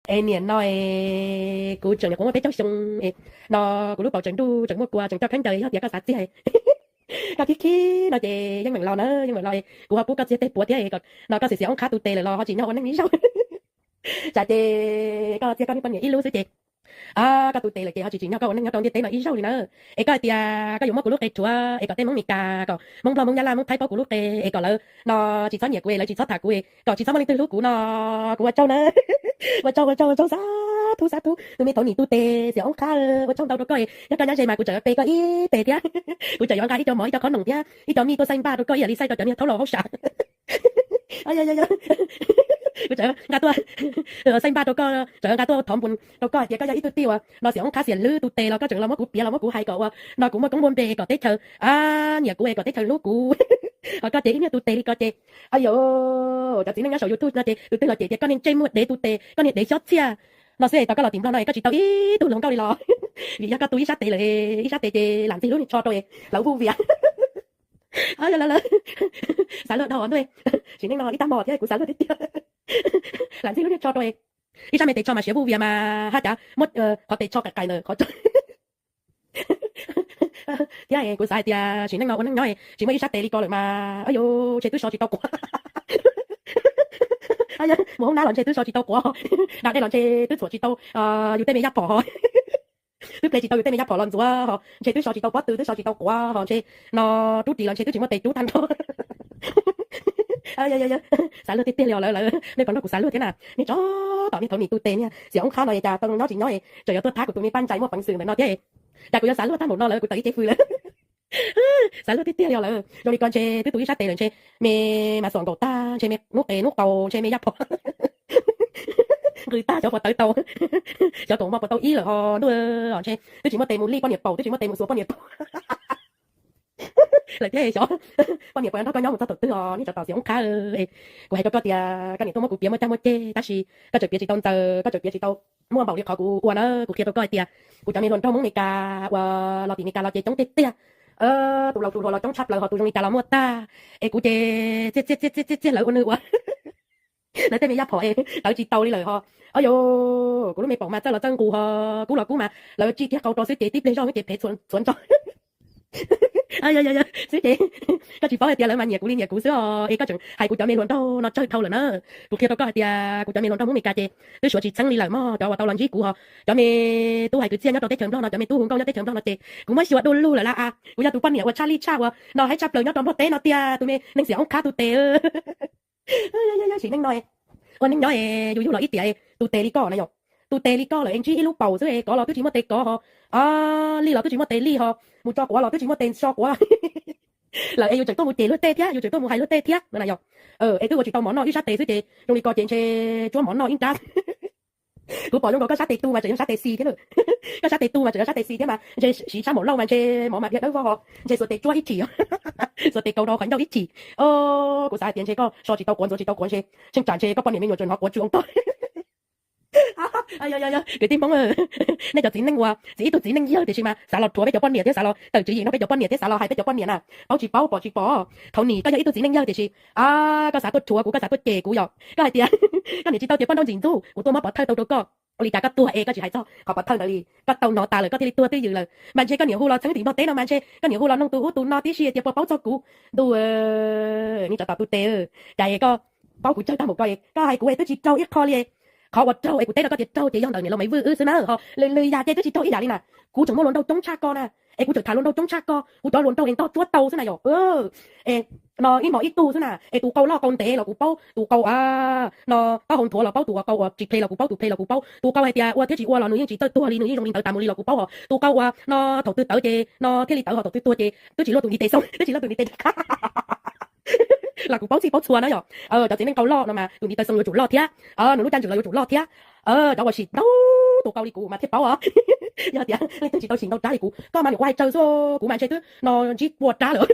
Es niam no es kuv tseem nyuam qhuav muaj peb caug xyoo, no kuv lub paus tseem nruj tseem muaj kua tseem coj khaub ncaws, yog tias koj xav txiag, koj khib khib no ces yeej meem los na, yeej meem los. Kuv ho pub koj txiag tej puav thiab, no koj xiam xiam oob qhab tu tes lawm los ho tsim nyog ua neej ib zaug. Tsam ces koj txiag koj niag poj niam ib lub xwb ces koj tu tes lawm ces ho tsis tsim nyog koj ua neej nyob rau ntiaj teb no ib zaug li na. Es koj hais tias koj yuav muab kuv lub qe rhuav es kom tej Hmoob Mes Kas, kom Hmoob Nplog, Hmoob Nyab Laj, Hmoob Thaib paub kuv lub qe, es kom lawv no tsis txhob nyiam kuv, es lawv tsis txhob tham kuv, kom tsis txhob muaj leej twg hlub kuv no, kuv ua tsaug na. Ua tsaug, ua tsaug, ua tsaug, xab thub, xab thub, tus me thaum nim tu tes xiam oob qhab, ua tsaug ntau rau koj. Yog koj nyob ze mas kuv tseem pe koj ib pes thiab. Kuv tseem yuav nqa ib co mov ib co qhob noom thiab ib co mij tuaj xaij npaj rau koj ib yam li xaij rau cov niag thaub laus hauj sam. Kuv tseem nqa tuaj xaij npaj rau koj, tseem nqa tuaj thov npus rau koj hais tias koj yog ib tug tij uas no xiam oob qhab xiam hlwb tu tes los koj tseem los muab kuv piav los muab kuv hais kom ua no kuv muaj koob muaj npe kom teb chaws nyiam kuv es kom teb chaws hlub kuv. Ho koj ces ib niag tu tes li ko ces, ayo, cov txiv neej nyob saum YouTube no ces tus twg los cem tias koj niag ntsej muag dev tu tes, koj niag dev xyob txhiaj no xwb es tos koj los tim Nplog no es koj tsis tau ib tug hluas nkauj li los? Vim yog koj tu ib sab tes lawm, ib sab tes ces lam ntxig lub niag tsho rau es lawv vuj vias. Lawv, xav luag dhau ntuj, sim neej no ib tag hmo thiab kuv xav luag tiag tiag. Lam ntxig lub niag tsho rau, ib sab me tes tsho mas siav vuj vias mas haj cav muab qhov tes tsho qais qais ntawm qhov tsho thiab. Kuv xav hais tias sim neej no ua neej nyob tsis muaj ib sab tes li ko lawm mas, ayu, ntshe twb so tsis tau quav. Mus hoob nab los ntshe twb so tsis tau quav, da dej los ntshe twb txhuam tsis tau yus tej me yaj phom, twb ple tsis tau yus tej me yaj phom los ntxuav ho ntshe twb so tsis tau pob tw, twb so tsis tau quav ho ntshe no rub ris los ntshe twb tsis muaj tes rub tag nrho. Xav luag tiag tiag li os lawv, lawv nej puas nrog kuv xav luag thiab na? Nej tsov tom niag thaum nim tu tes niag xiam oob qhab no es cas tau nyob tsis nyob tseem yuav tuaj thab kuv tus me paj ntsais muaj peev xwm ntawm no thiab. Cas kuv yuav xav luag tag npaum no lawm, kuv tawm ib ce fws lawm. Xav luag tiag tiag li os lawv, zoo li ko ntshe twb tu ib sab tes lawm ntshe me mas xuam nkaum tag, ntshe me hnub qes hnub qaus, ntshe me yaj phom nqws tag, xyov puas tawv tau, xyov kaum hmo puas tau ib lawm ho ntuj, ntshe twb tsis muaj tes mus lij poj niam paum, twb tsis muaj tes mus xuas poj niam paum lawm thiab. Xyov poj niam puas nrog koj nyob mus txog thaum twg os nej tsov tom xiam oob qhab. Kuv hais rau koj tias koj niam tuaj muab kuv piav muaj cag muaj ceg tab sis koj tseem piav tsis tau ntxaws, koj tseem piav tsis tau muaj npaum li qhov kuv ua na. Kuv qhia rau koj hais tias kuv cov me hluas nraug Hmoob Mes Kas uas los tim Mes Kas los ces coob tiag tiag. Tus laus tus hluas los coob tshaj plaws ho tus zoo li cas los muaj tag. Es kuv ces txiaj txiaj txiaj txiaj txiaj lawv ua nws ua lawv tej me yaj phom es tawv tsis tau li lawm ho. Ayu, kuv lub me paum mas txawj los txawj nqus ho, kub los kub mas lawv tsij kiag qau rau xwb ces tib pliag zoj xwb ces phev txhuav ntso xwb ces koj tsis paub hais tias lawv mas nyiam kuv li nyiam kuv xwb os. Es koj tseem hais kuv cov me hluas nraug no tsawg dhau lawm na. Kuv qhia rau koj hais tias kuv cov me hluas nraug Hmoob Mes Kas ces twb suav tsis txheeb li lawm mog. Cov uas tau los ntsib kuv ho, cov me tub hais kwv txhiaj nyob rau teb chaws Nplog no, cov me tub hu nkauj nyob teb chaws Nplog no ces kuv muab xyuas du lug lawm la as. Kuv yog tus poj niam uas tshaj lij tshaj uas no haib tshaj plaws nyob rau Nplog teb no tiag, tus me neeg xiam oob qhab tu tes. Sim neej no ua neej nyob yus yug los ib tiam tus tes li koj na yom, tus tes li koj lawm es ntsib ib lub paum xwb es kov los twb tsis muaj tes kov ho, lij los twb tsis muaj tes lij ho, mus tso quav los twb tsis muaj tes so quav lawm es yus tseem tuaj mus cem luag tej thiab, yus tseem tuaj mus hais luag tej thiab no na yom. Es twb ua tsis tau mov noj, ib sab tes xwb ces zoo li ko ces ntshe tsuab mov noj ib nrab. Kuv pom zoo nkaus koj sab tes tu mas tseem yog sab tes xis thiab lawm. Koj sab tes tu mas tseem yog sab tes xis thiab mas ntshe siv sab maum lauj mas ntshe mov mas dhia dawb vog ho, ntshe xuas tes tsuab ib chim, xuas tes kaus rau qhov ncauj ib chim. Kuv xav hais tias ntshe koj so tsis tau quav ntxuav tsis tau quav ntshe, tsheej tsam ntshe koj poj niam me nyuam tseem hnov quav tsw oo tog. Kwv tij Hmoob, nej cov txiv neej uas txiv ib tug txiv neej yawg tiam sis mas xav los rhuav peb cov poj niam thiab xav los tawm tswv yim nrog peb cov poj niam thiab xav los hais peb cov poj niam na, paub tsis paub pom tsis pom. Thaum nim koj yog ib tug txiv neej yawg tiam sis koj xav tuaj rhuav kuv, koj xav tuaj cem kuv yom, koj hais tias koj niam tsis tau tias poj nrauj ntxim ntxub, kuv tuaj muab pov thawj tau rau koj. Ua li cas koj tuag es koj tsis hais txog qhov pov thawj ntawd li? Koj tau hnov tas lawm koj thiaj li tuag twj ywm lawm. Mas ntshe koj niam hu los txheeb tim Nplog teb no mas ntshe koj niam hu los noog tus ub tus no tib si tias puas paub txog kuv. Ntuj, nej tsov tom tu tes, cas es koj paub kuv tsawg tag npaum ko es koj hais kuv es twb tsis raug ib qho li. Qhov uas raug es kuv teb rau koj tias raug ces yog ntawm niam laus Maiv Vwj wb xwb na ho, lwm lwm yam ces twb tsis raug ib yam li na. Kuv tseem muaj hluas nraug coob tshaj koj na, es kuv tseem tham hluas nraug coob tshaj koj, kuv cov hluas nraug es ntog tsuab tau xwb na yom. Es no ib hmos ib tug xwb na, es tus qau loj qau ntev los kuv paub, tus qau no taub hau nthuav los paub, tus uas qau uas tsis ple los kuv paub, tus ple los kuv paub, tus qau hais tias ua thiab tsis ua los nws yeej tsis txawj tuag li, nws yeej zoo li ntawd tas mus li los kuv paub hos, tus qau uas no thaum twg tawv ces no thiaj li tawv hos thaum twg tuag ces twb tsis luaj tus ntiv tes xoo, twb tsis luaj tus ntiv tes los kuv paub txhij paub txhua na yom. Cov txiv neej qau loj no mas tus ntiv tes xoo yuav tsum loj thiab, nws lub caj ntswg los yuav tsum loj thiab. Cov uas sim ntau tus qau li kuv mas thiaj paub os. Yog tias leej twg tsis tau sim ntau rab li kuv, koj mas niam ua hais tsawg xwb, kuv mas ntshe twb no ntsib pua rab lawm.